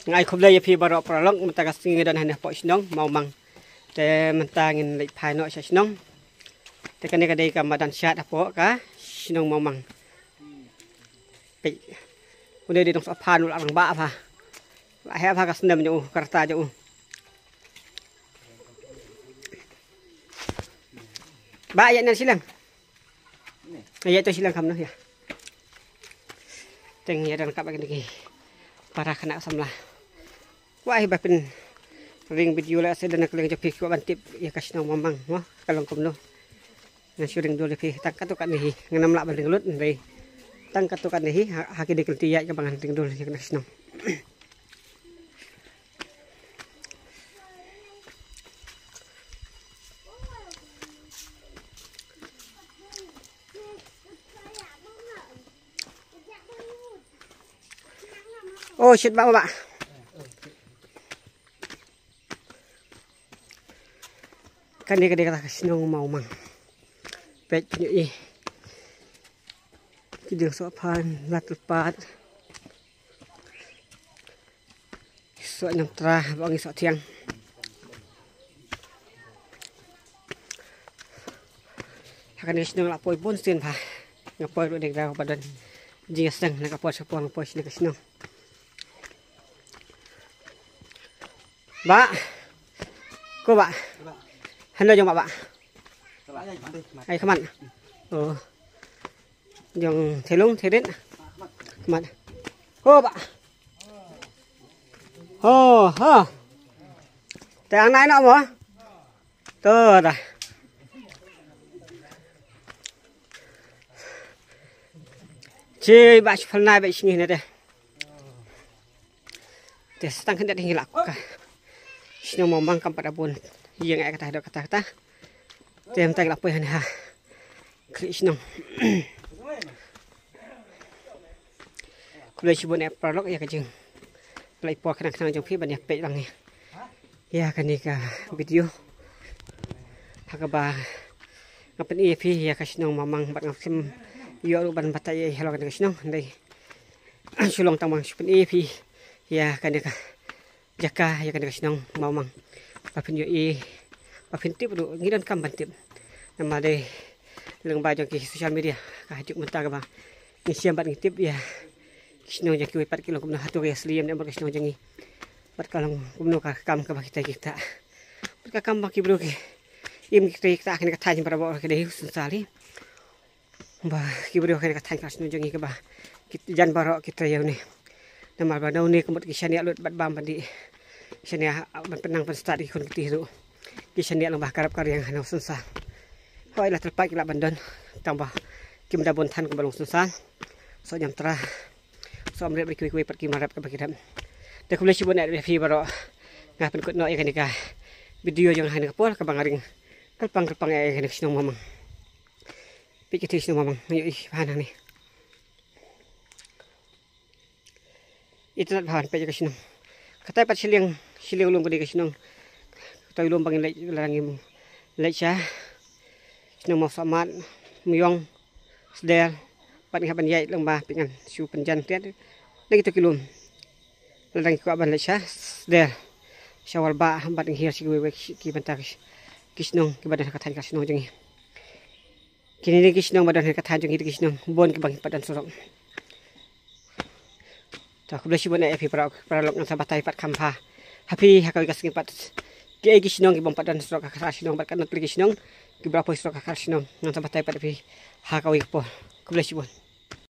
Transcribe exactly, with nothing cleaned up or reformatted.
Nga ai khublei ïa phi baroh paralok, mynta ka sngi nga don hangne hapoh shnong Mawmang. Te mynta ngin leit phai noh sha shnong. Te kane ka dei ka madan shad hapoh ka shnong Mawmang. Peit. Une dei nongsoh phan u la rangbah pha. La heh pha ka snem jong u, ka rta jong u. Bah, ïa nan shilliang. Ïa to shilliang kham noh ïa. Teng ïa don kap kine ki para khynnah samla. Wah, hi ba pynring video la se don na ka liang jong phi kwah ban tip ïa ka shnong Mawmang mo ka long kumno. Ngan shu ring dul ïa phi tang katto katne hi. Ngam lah ban ring lut hynrei tang katto katne hi ha, ha kine ki lynti ïaid kaba ngan ring dul ïa ka shnong. Oh, shit, bah, bah. Kane ka dei kata ka shnong Mawmang. Peit pynïohi. Ki dieng soh phan, la tyrpad. Soh Niamtra, ba ngi soh thiang. Ha kane ka shnong la poi bun sien pha. Nga poi ruh dei kata ba don jingïaseng na ka por sha por nga poi shane ka shnong. Bah. Ko bah. Hana jong bah bah. Ai khmat. Oh. Jong thelung thedet. Khmat. Ko bah. Oh, ha. Te ang nai no mo. To da. Chi ba shu phal nai ba shu ngi ne de. Te sa tang khyndiat hi la ka shnong Mawmang kam pat da bun ïing eh kata da kata kata. Te mynta la poi hangne ha khlieh shnong. Khublei shibun eh paralok ïa ka jingpynlait por khnang khnang jong phi ban ïa peit lang ïa kane ka video. Ha kaba nga pyni ïa phi ïa ka shnong Mawmang bad ngam shym ïoh ruh ban batai ïa halor kane ka shnong hynrei shu long tang ba nga shu pyni ïa phi ïa kane ka jaka ïa kane ka shnong Mawmang. Ba phin ïohi ba phin tip ruh ngi donkam ban tip. Namar dei lyngba jong ki social media ka ha juk mynta kaba ngi shem bad ngi tip ïa ki shnong jong kiwei pat ki long kumno, hato ka ïasli ïa mne bad ka shnong jong ngi. Bad ka long kumno ka kam kaba kita ki ktah. Bad ka kam ba ki briew ki im ki ktah kane ka thaiñ baroh ki dei u synsar hi. Ba ki briew kane ka thaiñ ka shnong jong ngi kaba ki jan baroh ki trei ïa une. Namar ba na une ka mut ki shaniah lut bad bam ban dih. Shaniah ban pynang pynstad ki khun ki kti ruh. Ki shaniah lyngba ka rep ka riang hana u synsar. Hooid la tyrpad ki lah ban don tang ba kim da bun than kumba long u synsar. Soh Niamtra. Soh Amrit bad kiwei kiwei pat ki marep kaba ki rep. Te khublei shibun eh ïa phi baroh. Nga pynkut noh ïa kane ka video jong nga ha kane ka por kaba nga ring kyrpang kyrpang ïa kane ka shnong Mawmang. Peit kata ka shnong Mawmang, nga ïohi bha nangne. Itynnad bha ban peit ïa ka shnong. Katai pat shiliang, shiliang lum ka dei ka shnong. Katai lum ba ngin leit, lada ngim leit sha shnong Mawsohmat, Myong, Sder, bad ngi hap ban ïaid lyngba, peit ngan shu pynjan thied na kito ki lum. Lada ngi kwah ban leit sha Sder, sha Walbah, bad ngi hiar sha kiwei kiwei ki bynta ki shnong kiba don ha ka thaiñ ka shnong jong ngi. Kine dei ki shnong ba don ha ka thaiñ jong ngi, dei ki shnong bun kiba ngi pat don surok. To khublei shibun eh ïa phi para, paralok, ngan sa batai pat kham bha ha phi ha kawei ka sngi pat kiei ki shnong kibym pat don surok ha ka shnong bad katno tylli ki shnong kiba poi surok ha ka shnong, ngan sa batai pat ïa phi ha kawei ka por. Khublei shibun.